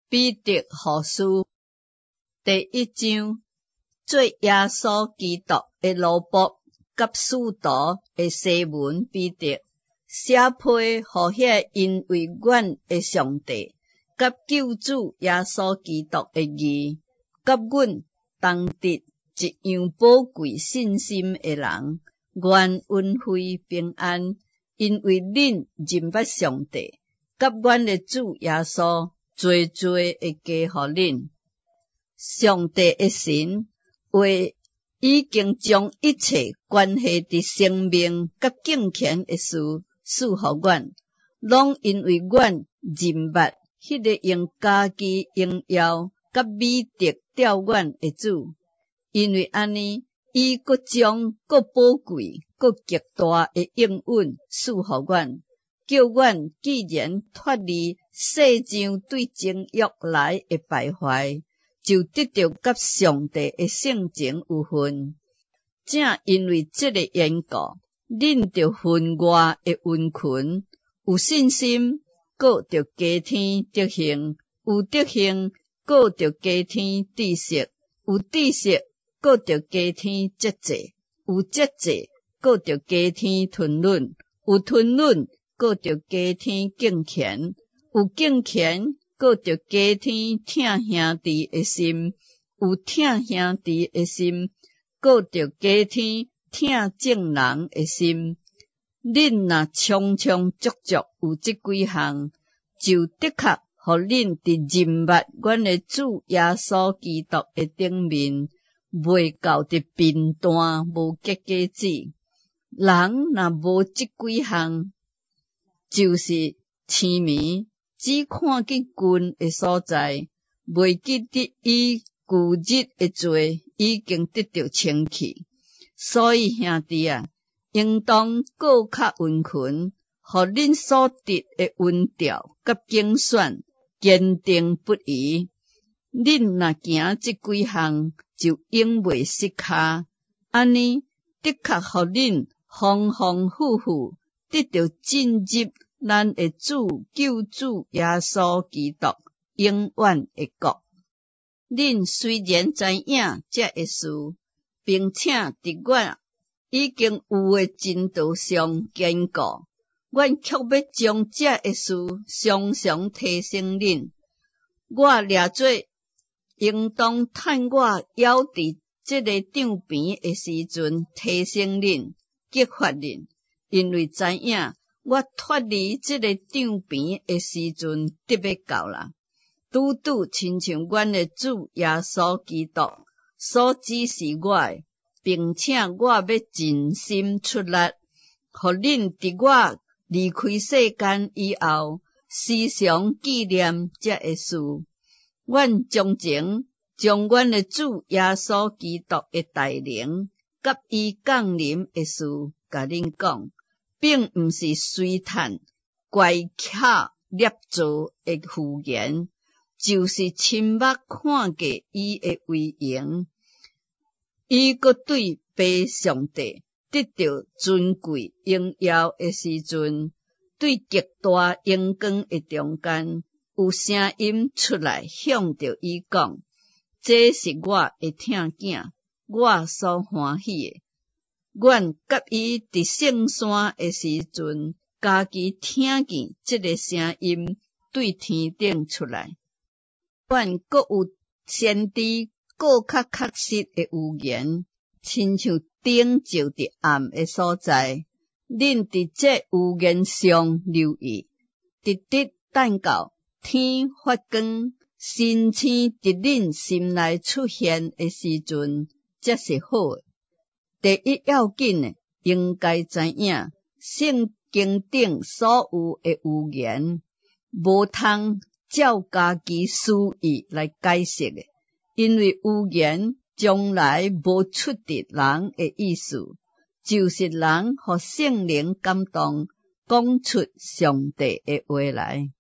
彼得後書第一章，做耶穌基督的奴僕佮使徒的西門彼得，寫批予彼个因為阮的上帝佮救主耶穌基督的義，佮阮同得一樣寶貴信心的人，願恩惠平安，因為恁認捌上帝佮阮的主耶穌，濟濟會加予恁。上帝的神話已經將一切關係佇生命佮敬虔的事賜予阮，攏因為阮認捌彼个用家己榮耀佮美德召阮的主。因為按呢，伊閣將閣寶貴、閣極大的應允賜予阮，叫阮既然脫離世上對情欲來的敗壞，就得著佮上帝的性情有份。正因為這个緣故，恁著分外的殷勤，有信心，閣著加添德行；有德行，閣著加添知識；有知識，閣著加添節制；有節制，閣著加添吞忍；有吞忍，閣著加添敬虔；有敬虔，閣著加添疼兄弟的心；有疼兄弟的心，閣著加添疼眾人的心。恁若充充足足有這幾項，就的確予恁佇認捌阮的主耶穌基督的頂面，袂到佇貧惰無結果子。人若無這幾項，就是癡迷，只看見近的所在，袂記得伊舊日的罪已經得著清去。所以兄弟啊，應當閣較殷勤，予恁所得的恩召佮揀選堅定不移。恁若行這幾項，就永袂失跤。按呢，的確予恁豐豐富富得著進入咱的主救主耶穌基督永遠的國。恁雖然知影這个事，並且佇我已經有的真道上堅固，阮卻欲將這个事常常提醒恁。我掠做應當趁我猶佇這个帳棚的時陣提醒恁、激發恁，因為知影我脫離這个帳棚的時陣得欲到啦。拄拄親像阮的主耶穌基督所指示我的，並且我欲盡心出力，予恁佇我離開世間以後，時常紀念這个事。阮將前將阮的主耶穌基督的大能佮伊降臨的事，共恁講，並毋是隨趁乖巧捏造的預言，就是親目看過伊的威榮。伊閣對父上帝得著尊貴榮耀的時陣，對極大榮光的中間，有聲音出來向著伊講：這是我的疼囝，我所歡喜的。阮佮伊佇聖山的時陣，家己聽見這个聲音對天頂出來。阮閣有先知閣較確實的預言，親像燈照佇暗的所在。恁佇這預言上留意，直直等到天發光，新星佇恁心內出現的時陣，才是好的。第一要緊的，應該知影聖經頂所有的預言，無通照家己私意來解釋的，因為預言從來無出佇人的意思，就是人予聖靈感動，講出上帝的話來。